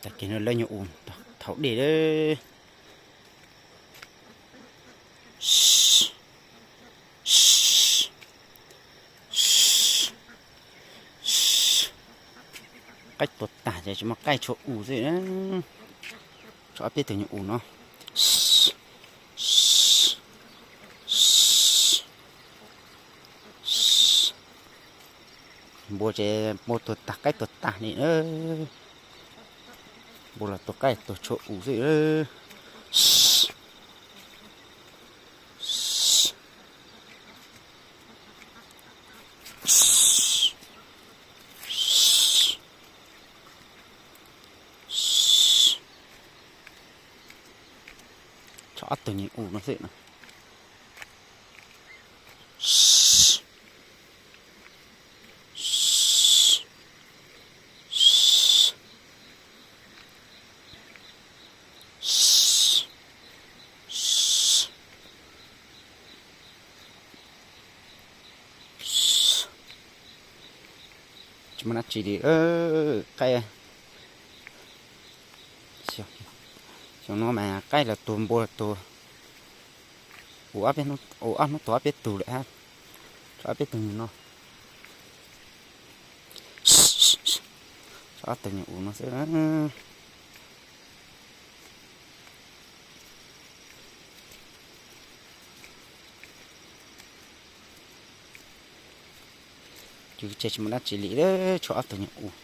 Tag kis no lawv nyuag us thaum dej lawm. Qaib tuag tag ces tsis muaj qaib, tshuav us xwb. Tshuav ob peb tug nyuag us no. Npua ces npua tuag tag qaib tuag tag li. Npua los tuag qaib tuag tshuav us xwb. Tshuav ob tug nyuag us no xwb no. Tsis muaj dab tsi li. Qaib, xyoo no mas qaib los tuag, npua los tuag. Us ob hnub tuag ob peb tug lawm hab. Tshuav ob peb tug nyuag no. Tshuav ob tug nyuag us no xwb. Ces tsis muaj dab tsi li, tshuav ob tug nyuag us.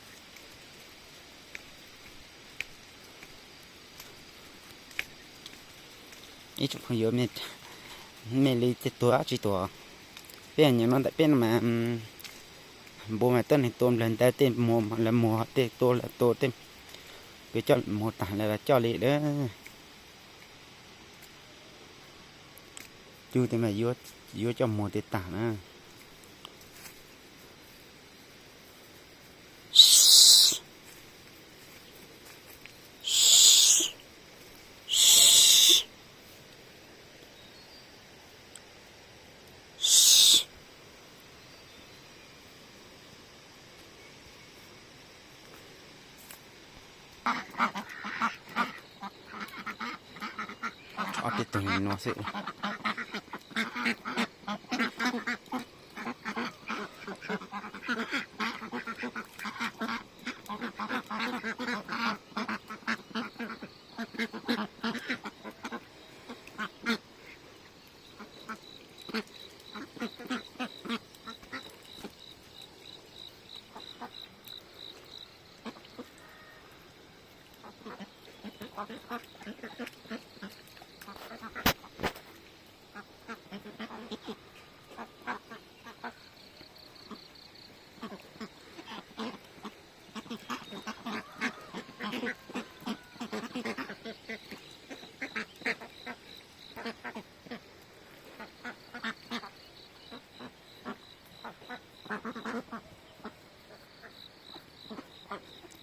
Ib tsoom phooj ywg, mej li tej tuag dab tsi tuag? Peb nyob no ntawm peb no mas npua mas tuab neeg tua nplawg ntawd, tej muag lawv muag, tej tua lawv tua, tej peb coj muag tag lawv coj li lawm. Cug tej mas yuav coj muag tej tag na. Ob peb tug no xwb.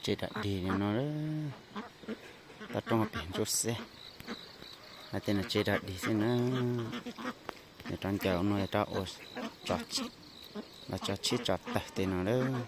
Tsev dam dig no, toj roob pem ntsuab xeb. Hais tias no tsev dam dig xwb na. Yog rov ncaws no yog rov ua, los tso tsheb tso tawg tej no lawm.